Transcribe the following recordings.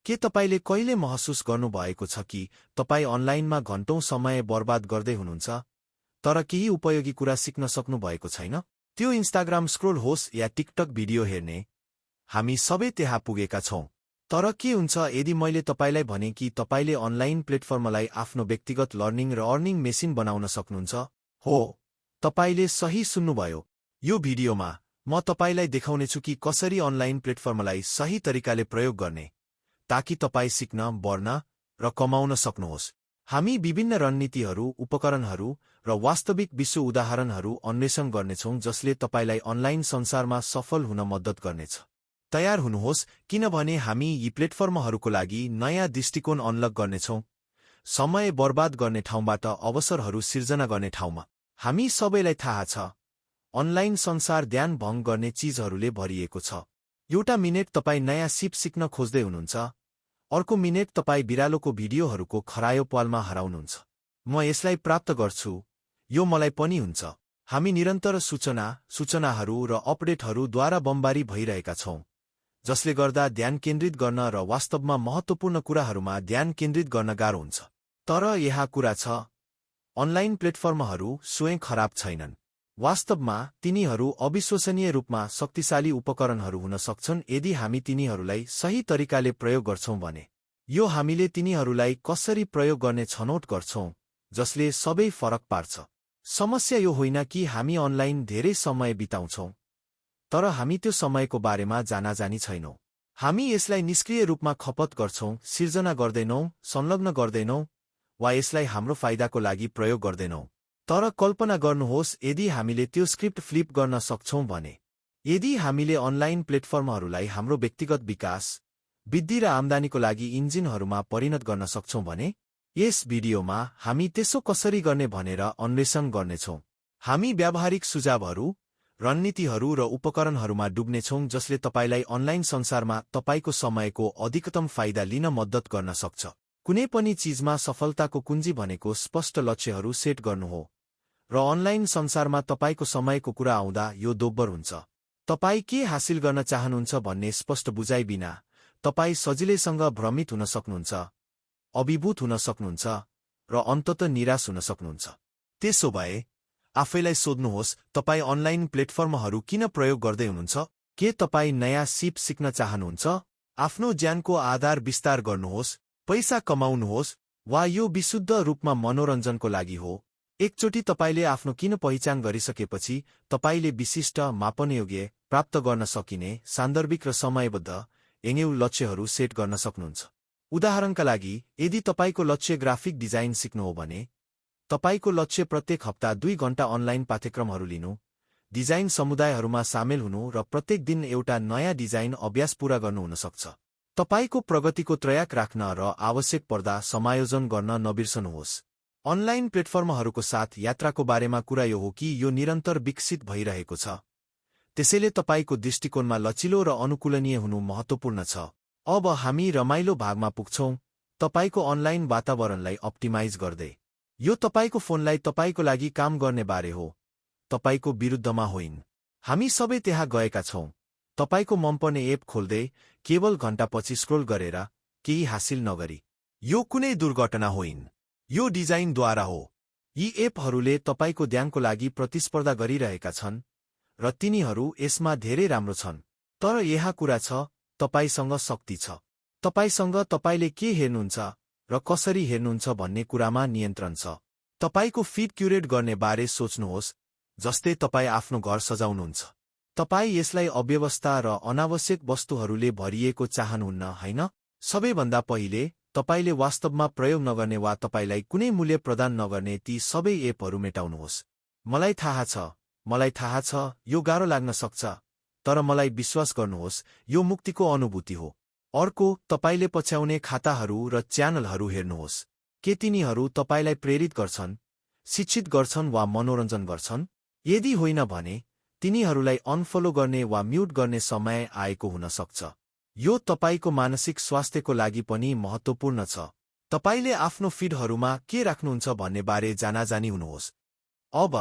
के तपाईले कहिले महसुस गर्नुभएको छ कि तपाई अनलाइनमा घण्टौं समय बर्बाद गर्दै हुनुहुन्छ तर केही उपयोगी कुरा सिक्न सक्नु भएको छैन? त्यो इन्स्टाग्राम स्क्रोल होस् या टिकटक भिडियो हेर्ने, हामी सबै त्यहाँ पुगेका छौं। तर के हुन्छ यदि मैले तपाईलाई भने कि तपाईले अनलाइन प्लेटफर्मलाई आफ्नो व्यक्तिगत लर्निङ र अर्निङ मेसिन बनाउन सक्नुहुन्छ? हो, तपाईले सही सुन्नुभयो। यो भिडियोमा म तपाईलाई देखाउनेछु कि कसरी अनलाइन प्लेटफर्मलाई सही तरिकाले प्रयोग गर्ने, ताकि तपाई सिक्न, बढ्न र कमाउन सक्नुहोस्। हामी विभिन्न रणनीतिहरू, उपकरणहरू र वास्तविक विश्व उदाहरणहरू अन्वेषण गर्नेछौं जसले तपाईलाई अनलाइन संसारमा सफल हुन मद्दत गर्नेछ। तयार हुनुहोस्, किनभने हामी यी प्लेटफर्महरूको लागि नयाँ दृष्टिकोण अनलक गर्नेछौं, समय बर्बाद गर्ने ठाउँबाट अवसरहरू सिर्जना गर्ने ठाउँमा। हामी सबैलाई थाहा छ, अनलाइन संसार ध्यान भङ्ग गर्ने चीजहरूले भरिएको छ। एउटा मिनेट तपाई नयाँ सिप सिक्न खोज्दै हुनुहुन्छ, अर्को मिनेट तपाई बिरालोको भिडियोहरूको खरायो पालमा हराउनुहुन्छ। म यसलाई प्राप्त गर्छु, यो मलाई पनि हुन्छ। हामी निरन्तर सूचनाहरू र अपडेटहरूद्वारा बमबारी भइरहेका छौं, जसले गर्दा ध्यान केन्द्रित गर्न र वास्तवमा महत्त्वपूर्ण कुराहरूमा ध्यान केन्द्रित गर्न गाह्रो हुन्छ। तर यहाँ कुरा छ, अनलाइन प्लेटफर्महरू स्वयं खराब छैनन्। वास्तवमा तिनीहरू अविश्वसनीय रूपमा शक्तिशाली उपकरणहरू हुन सक्छन् यदि हामी तिनीहरूलाई सही तरिकाले प्रयोग गर्छौं भने। यो हामीले तिनीहरूलाई कसरी प्रयोग गर्ने छनौट गर्छौं, जसले सबै फरक पार्छ। समस्या यो होइन कि हामी अनलाइन धेरै समय बिताउँछौं, तर हामी त्यो समयको बारेमा जानाजानी छैनौं। हामी यसलाई निष्क्रिय रूपमा खपत गर्छौं, सिर्जना गर्दैनौं, संलग्न गर्दैनौं, वा यसलाई हाम्रो फाइदाको लागि प्रयोग गर्दैनौं। तर कल्पना गर्नुहोस् यदि हामीले त्यो स्क्रिप्ट फ्लिप गर्न सक्छौं भने। यदि हामीले अनलाइन प्लेटफर्महरूलाई हाम्रो व्यक्तिगत विकास, वृद्धि र आम्दानीको लागि इन्जिनहरूमा परिणत गर्न सक्छौं भने। यस भिडियोमा हामी त्यसो कसरी गर्ने भनेर अन्वेषण गर्नेछौं। हामी व्यावहारिक सुझावहरू, रणनीतिहरू र उपकरणहरूमा डुब्नेछौं जसले तपाईलाई अनलाइन संसारमा तपाईको समयको अधिकतम फाइदा लिन मद्दत गर्न सक्छ। कुनै पनि चीजमा सफलताको कुञ्जी भनेको स्पष्ट लक्ष्यहरू सेट गर्नु हो, र अनलाइन संसारमा तपाईको समयको कुरा आउँदा यो दोब्बर हुन्छ। तपाई के हासिल गर्न चाहनुहुन्छ भन्ने स्पष्ट बुझाइ बिना तपाई सजिलैसँग भ्रमित हुन सक्नुहुन्छ, अभिभूत हुन सक्नुहुन्छ र अन्ततः निराश हुन सक्नुहुन्छ। त्यसो भए आफैलाई सोध्नुहोस्, तपाई अनलाइन प्लेटफर्महरू किन प्रयोग गर्दै हुनुहुन्छ? के तपाई नयाँ सिप सिक्न चाहनुहुन्छ, आफ्नो ज्ञानको आधार विस्तार गर्नुहोस्, पैसा कमाउनुहोस्, वा यो विशुद्ध रूपमा मनोरञ्जनको लागि हो? एकचोटि तपाईले आफ्नो किन पहिचान गरिसकेपछि तपाईले विशिष्ट, मापनयोग्य, प्राप्त गर्न सकिने, सान्दर्भिक र समयबद्ध लक्ष्यहरू सेट गर्न सक्नुहुन्छ। उदाहरणका लागि, यदि तपाईको लक्ष्य ग्राफिक डिजाइन सिक्नु हो भने, तपाईको लक्ष्य प्रत्येक हप्ता 2 घण्टा अनलाइन पाठ्यक्रमहरू लिनु, डिजाइन समुदायहरूमा सामेल हुनु र प्रत्येक दिन एउटा नयाँ डिजाइन अभ्यास पूरा गर्नु हुन सक्छ। तपाईको प्रगतिको ट्र्याक राख्न र आवश्यक पर्दा समायोजन गर्न नबिर्सनुहोस्। अनलाइन प्लेटफर्महरूको साथ यात्राको बारेमा कुरा यो हो कि यो निरन्तर विकसित भइरहेको छ, त्यसैले तपाईको दृष्टिकोणमा लचिलो र अनुकूलनीय हुनु महत्त्वपूर्ण छ। अब हामी रमाइलो भागमा पुग्छौं, तपाईको अनलाइन वातावरणलाई अप्टिमाइज गर्दै। यो तपाईको फोनलाई तपाईको लागि काम गर्ने बारे हो, तपाईको विरुद्धमा होइन। हामी सबै त्यहाँ गएका छौं, तपाईको मनपर्ने एप खोल्दै, केवल घण्टापछि स्क्रोल गरेर, केही हासिल नगरी। यो कुनै दुर्घटना होइन, यो डिजाइनद्वारा हो। यी एपहरूले तपाईको ध्यानको लागि प्रतिस्पर्धा गरिरहेका छन्, र तिनीहरू यसमा धेरै राम्रो छन्। तर यहाँ कुरा छ, तपाईसँग शक्ति छ। तपाईसँग तपाईले के हेर्नुहुन्छ र कसरी हेर्नुहुन्छ भन्ने कुरामा नियन्त्रण छ। तपाईको फिड क्युरेट गर्ने बारे सोच्नुहोस्, जस्तै तपाई आफ्नो घर सजाउनुहुन्छ। तपाई यसलाई अव्यवस्था र अनावश्यक वस्तुहरूले भरिएको चाहनुहुन्न, हैन? सबैभन्दा पहिले, तपाईले वास्तवमा प्रयोग नगर्ने वा तपाईलाई कुनै मूल्य प्रदान नगर्ने ती सबै एपहरू मेटाउनुहोस्। मलाई थाहा छ, यो गाह्रो लाग्न सक्छ, तर मलाई विश्वास गर्नुहोस्, यो मुक्तिको अनुभूति हो। अर्को, तपाईले पछ्याउने खाताहरू र च्यानलहरू हेर्नुहोस्। के तिनीहरू तपाईलाई प्रेरित गर्छन्, शिक्षित गर्छन् वा मनोरञ्जन गर्छन्? यदि होइन भने, तिनीहरूलाई अनफलो गर्ने वा म्युट गर्ने समय आएको हुन सक्छ। यो तपाईको मानसिक स्वास्थ्यको लागि पनि महत्त्वपूर्ण छ। तपाईले आफ्नो फिडहरूमा के राख्नुहुन्छ भन्ने बारे जानाजानी हुनुहोस्। अब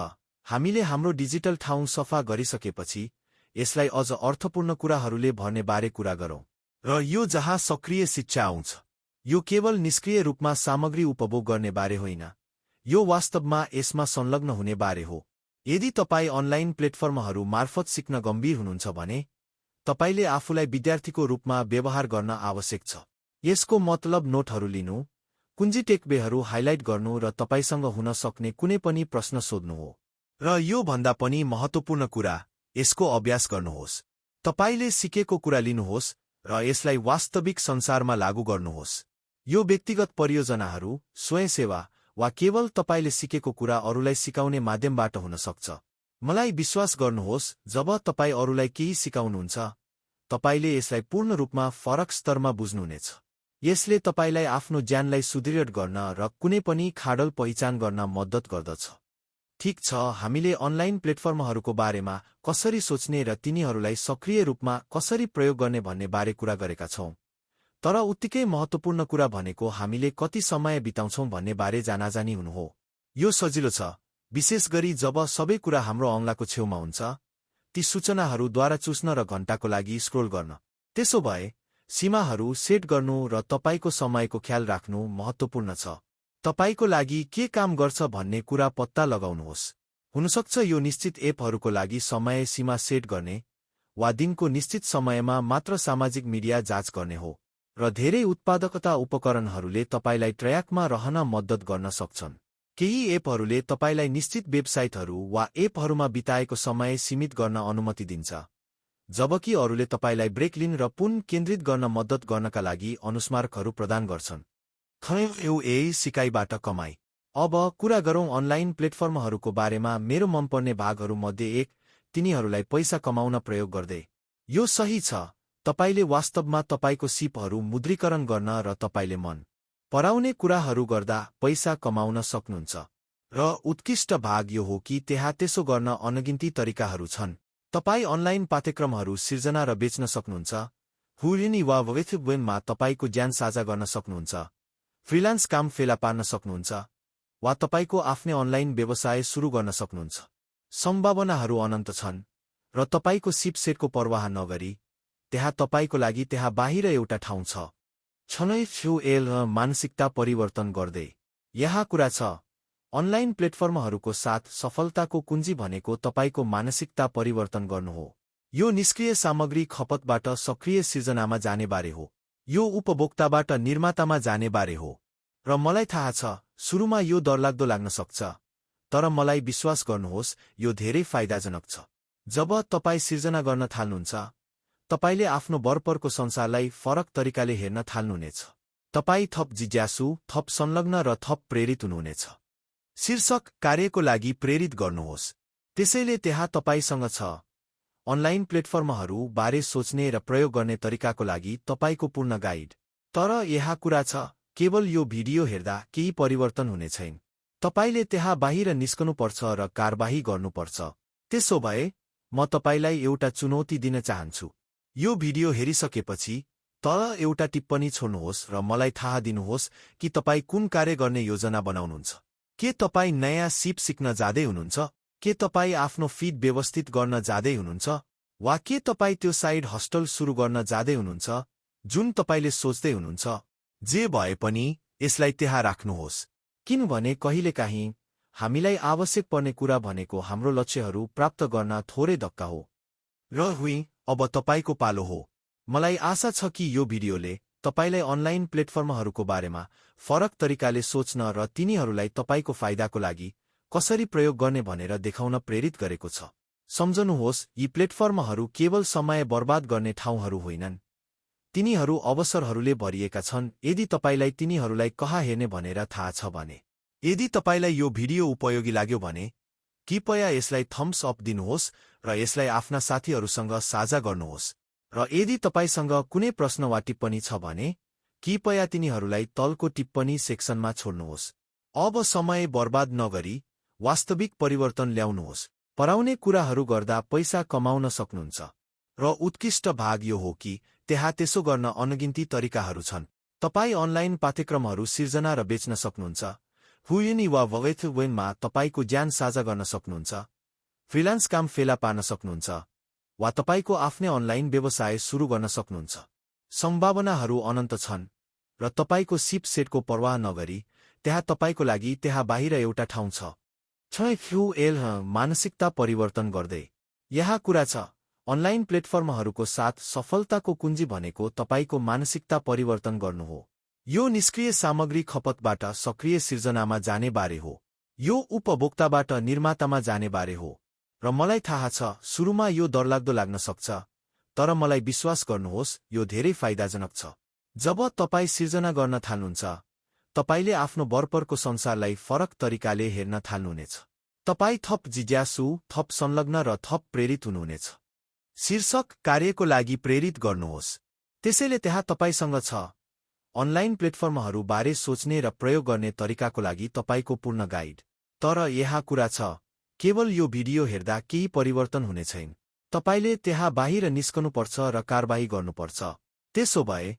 हामीले हाम्रो डिजिटल ठाउँ सफा गरिसकेपछि यसलाई अझ अर्थपूर्ण कुराहरूले भर्ने बारे कुरा गरौँ। र यो जहाँ सक्रिय शिक्षा आउँछ। यो केवल निष्क्रिय रूपमा सामग्री उपभोग गर्ने बारे होइन, यो वास्तवमा यसमा संलग्न हुने बारे हो। यदि तपाईँ अनलाइन प्लेटफर्महरू मार्फत सिक्न गम्भीर हुनुहुन्छ भने तपाईले आफूलाई विद्यार्थीको रूपमा व्यवहार गर्न आवश्यक छ। यसको मतलब नोटहरू लिनु, कुञ्जी टेकवेहरू हाइलाइट गर्नु र तपाईसँग हुन सक्ने कुनै पनि प्रश्न सोध्नु हो। र यो भन्दा पनि महत्त्वपूर्ण कुरा, यसको अभ्यास गर्नुहोस्। तपाईले सिकेको कुरा लिनुहोस् र यसलाई वास्तविक संसारमा लागू गर्नुहोस्। यो व्यक्तिगत परियोजनाहरू, स्वयंसेवा वा केवल तपाईले सिकेको कुरा अरूलाई सिकाउने माध्यमबाट हुन सक्छ। मलाई विश्वास गर्नुहोस्, जब तपाईँ अरूलाई केही सिकाउनुहुन्छ, तपाईले यसलाई पूर्ण रूपमा फरक स्तरमा बुझ्नुहुनेछ। यसले तपाईलाई आफ्नो ज्ञानलाई सुदृढ गर्न र कुनै पनि खाडल पहिचान गर्न मद्दत गर्दछ। ठीक छ, हामीले अनलाइन प्लेटफर्महरूको बारेमा कसरी सोच्ने र तिनीहरूलाई सक्रिय रूपमा कसरी प्रयोग गर्ने भन्ने बारे कुरा गरेका छौं। तर उत्तिकै महत्त्वपूर्ण कुरा भनेको हामीले कति समय बिताउँछौं भन्ने बारे जानाजानी हुनु हो। यो सजिलो छ, विशेष गरी जब सबै कुरा हाम्रो औँलाको छेउमा हुन्छ, ती सूचनाहरूद्वारा चुस्न र घण्टाको लागि स्क्रोल गर्न। त्यसो भए सीमाहरू सेट गर्नु र तपाईको समयको ख्याल राख्नु महत्त्वपूर्ण छ। तपाईको लागि के काम गर्छ भन्ने कुरा पत्ता लगाउनुहोस्। हुनसक्छ यो निश्चित एपहरूको लागि समय सीमा सेट गर्ने वा दिनको निश्चित समयमा मात्र सामाजिक मिडिया जाँच गर्ने हो। र धेरै उत्पादकता उपकरणहरूले तपाईलाई ट्र्याकमा रहन मद्दत गर्न सक्छन्। केही एपहरूले तपाईलाई निश्चित वेबसाइटहरू वा एपहरूमा बिताएको समय सीमित गर्न अनुमति दिन्छ, जबकि अरूले तपाईलाई ब्रेक लिन र पुन केन्द्रित गर्न मद्दत गर्नका लागि अनुस्मारकहरू प्रदान गर्छन्। सिकाइबाट कमाई। अब कुरा गरौँ अनलाइन प्लेटफर्महरूको बारेमा मेरो मनपर्ने भागहरूमध्ये एक, तिनीहरूलाई पैसा कमाउन प्रयोग गर्दै। यो सही छ, तपाईले वास्तवमा तपाईको सिपहरू मुद्रीकरण गर्न र तपाईले मन पराउने कुराहरू गर्दा पैसा कमाउन सक्नुहुन्छ। र उत्कृष्ट भाग यो हो कि त्यहाँ त्यसो गर्न अनगिन्ती तरिकाहरू छन्। तपाईँ अनलाइन पाठ्यक्रमहरू सिर्जना र बेच्न सक्नुहुन्छ, हुरिनी वा वेबमा तपाईको ज्ञान साझा गर्न सक्नुहुन्छ, फ्रिलान्स काम फेला पार्न सक्नुहुन्छ, वा तपाईको आफ्नै अनलाइन व्यवसाय सुरु गर्न सक्नुहुन्छ। सम्भावनाहरू अनन्त छन्, र तपाईको सिप सेटको पर्वाह नगरी त्यहाँ तपाईको लागि त्यहाँ बाहिर एउटा ठाउँ छ। मानसिकता परिवर्तन गर्दै। यहाँ कुरा छ, अनलाइन प्लेटफर्महरूको साथ सफलताको कुञ्जी भनेको तपाईको मानसिकता परिवर्तन गर्नु हो। यो निष्क्रिय सामग्री खपतबाट सक्रिय सिर्जनामा जाने बारे हो। यो उपभोक्ताबाट निर्मातामा जाने बारे हो। र मलाई थाहा छ, सुरुमा यो डरलाग्दो लाग्न सक्छ, तर मलाई विश्वास गर्नुहोस्, यो धेरै फाइदाजनक छ। जब तपाईँ सिर्जना गर्न थाल्नुहुन्छ, तपाईले आफ्नो वरपरको संसारलाई फरक तरिकाले हेर्न थाल्नुहुनेछ। तपाईँ थप जिज्ञासु, थप संलग्न र थप प्रेरित हुनुहुनेछ। शीर्षक कार्यको लागि प्रेरित गर्नुहोस्। त्यसैले त्यहाँ तपाईसँग छ, अनलाइन प्लेटफर्महरू बारे सोच्ने र प्रयोग गर्ने तरिकाको लागि तपाईको पूर्ण गाइड। तर यहाँ कुरा छ, केवल यो भिडियो हेर्दा केही परिवर्तन हुने छैन। तपाईले त्यहाँ बाहिर निस्कनुपर्छ र कारबाही गर्नुपर्छ। त्यसो भए म तपाईलाई एउटा चुनौती दिन चाहन्छु। यो भिडियो हेरिसकेपछि तल एउटा टिप्पणी छोड्नुहोस् र मलाई थाहा दिनुहोस् कि तपाईँ कुन कार्य गर्ने योजना बनाउनुहुन्छ। के तपाईँ नयाँ सिप सिक्न जाँदै हुनुहुन्छ? के तपाईँ आफ्नो फिड व्यवस्थित गर्न जाँदै हुनुहुन्छ? वा के तपाईँ त्यो साइड हस्टल सुरु गर्न जाँदै हुनुहुन्छ जुन तपाईँले सोच्दै हुनुहुन्छ? जे भए पनि यसलाई त्यहाँ राख्नुहोस्, किनभने कहिलेकाहीँ हामीलाई आवश्यक पर्ने कुरा भनेको हाम्रो लक्ष्यहरू प्राप्त गर्न थोरै धक्का हो। र अब तपाईको पालो हो। मलाई आशा छ कि यो भिडियोले तपाईलाई अनलाइन प्लेटफर्महरूको बारेमा फरक तरिकाले सोच्न र तिनीहरूलाई तपाईको फाइदाको लागि कसरी प्रयोग गर्ने भनेर देखाउन प्रेरित गरेको छ। सम्झनुहोस्, यी प्लेटफर्महरू केवल समय बर्बाद गर्ने ठाउँहरू होइनन्। तिनीहरू अवसरहरूले भरिएका छन् यदि तपाईलाई तिनीहरूलाई कहाँ हेर्ने भनेर थाहा छ भने। यदि तपाईलाई यो भिडियो उपयोगी लाग्यो भने कृपया यसलाई थम्स अप दिनुहोस् र यसलाई आफ्ना साथीहरूसँग साझा गर्नुहोस्। र यदि तपाईसँग कुनै प्रश्न वा टिप्पणी छ भने कृपया तिनीहरूलाई तलको टिप्पणी सेक्सनमा छोड्नुहोस्। अब समय बर्बाद नगरी वास्तविक परिवर्तन ल्याउनुहोस्। पराउने कुराहरू गर्दा पैसा कमाउन सक्नुहुन्छ। र उत्कृष्ट भाग यो हो कि त्यहाँ त्यसो गर्न अनगिन्ती तरिकाहरू छन्। तपाईँ अनलाइन पाठ्यक्रमहरू सिर्जना र बेच्न सक्नुहुन्छ, हुइनी वा वेबमा तपाईको ज्ञान साझा गर्न सक्नुहुन्छ, फ्रिलान्स काम फेला पार्न सक्नुहुन्छ, वा तपाईको आफ्नै अनलाइन व्यवसाय सुरु गर्न सक्नुहुन्छ। सम्भावनाहरू अनन्त छन् र तपाईको सिप सेटको पर्वाह नगरी त्यहाँ तपाईको लागि त्यहाँ बाहिर एउटा ठाउँ छ। मानसिकता परिवर्तन गर्दै। यहाँ कुरा छ, अनलाइन प्लेटफर्महरूको साथ सफलताको कुञ्जी भनेको तपाईको मानसिकता परिवर्तन गर्नु हो। यो निष्क्रिय सामग्री खपतबाट सक्रिय सिर्जनामा जाने बारे हो। यो उपभोक्ताबाट निर्मातामा जाने बारे हो। र मलाई थाहा छ, सुरुमा यो डरलाग्दो लाग्न सक्छ, तर मलाई विश्वास गर्नुहोस्, यो धेरै फाइदाजनक छ। जब तपाईँ सिर्जना गर्न थाल्नुहुन्छ, तपाईले आफ्नो वरपरको संसारलाई फरक तरिकाले हेर्न थाल्नुहुनेछ। तपाईँ थप जिज्ञासु, थप संलग्न र थप प्रेरित हुनुहुनेछ। शीर्षक: कार्यको लागि प्रेरित गर्नुहोस्। त्यसैले त्यहाँ तपाईसँग छ, अनलाइन प्लेटफर्महरू बारे सोच्ने र प्रयोग गर्ने तरिकाको लागि तपाईको पूर्ण गाइड। तर यहाँ कुरा छ, केवल यो भिडियो हेर्दा केही परिवर्तन हुने छैन। तपाईले त्यहाँ बाहिर निस्कनुपर्छ र कारबाही गर्नुपर्छ। त्यसो भए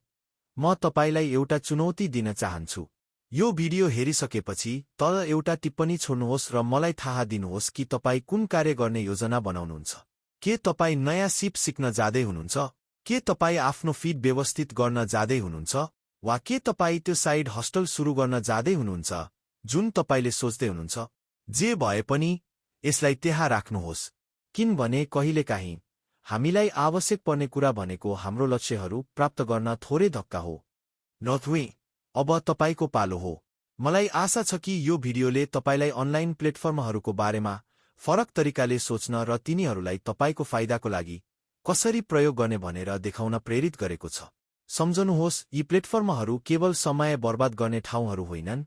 म तपाईलाई एउटा चुनौती दिन चाहन्छु। यो भिडियो हेरिसकेपछि तल एउटा टिप्पणी छोड्नुहोस् र मलाई थाहा दिनुहोस् कि तपाईँ कुन कार्य गर्ने योजना बनाउनुहुन्छ। के तपाईँ नयाँ सिप सिक्न जाँदै हुनुहुन्छ? के तपाईँ आफ्नो फिड व्यवस्थित गर्न जाँदै हुनुहुन्छ? वा के तपाईँ त्यो साइड हस्टल सुरु गर्न जाँदै हुनुहुन्छ जुन तपाईले सोच्दै हुनुहुन्छ? जे भए पनि यसलाई त्यहाँ राख्नुहोस्, किनभने कहिलेकाहीँ हामीलाई आवश्यक पर्ने कुरा भनेको हाम्रो लक्ष्यहरू प्राप्त गर्न थोरै धक्का हो। अब तपाईको पालो हो। मलाई आशा छ कि यो भिडियोले तपाईलाई अनलाइन प्लेटफर्महरूको बारेमा फरक तरिकाले सोच्न र तिनीहरूलाई तपाईको फाइदाको लागि कसरी प्रयोग गर्ने भनेर देखाउन प्रेरित गरेको छ। सम्झनुहोस्, यी प्लेटफर्महरू केवल समय बर्बाद गर्ने ठाउँहरू होइनन्,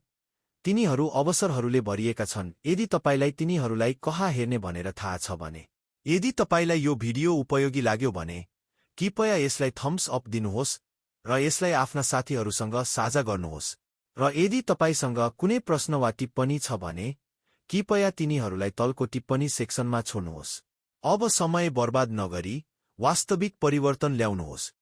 तिनीहरू अवसरहरूले भरिएका छन् यदि तपाईलाई तिनीहरूलाई कहाँ हेर्ने भनेर थाहा छ भने। यदि तपाईलाई यो भिडियो उपयोगी लाग्यो भने कृपया यसलाई थम्स अप दिनुहोस् र यसलाई आफ्ना साथीहरूसँग साझा गर्नुहोस्। र यदि तपाईसँग कुनै प्रश्न वा टिप्पणी छ भने कृपया तिनीहरूलाई तलको टिप्पणी सेक्सनमा छोड्नुहोस्। अब समय बर्बाद नगरी वास्तविक परिवर्तन ल्याउनुहोस्।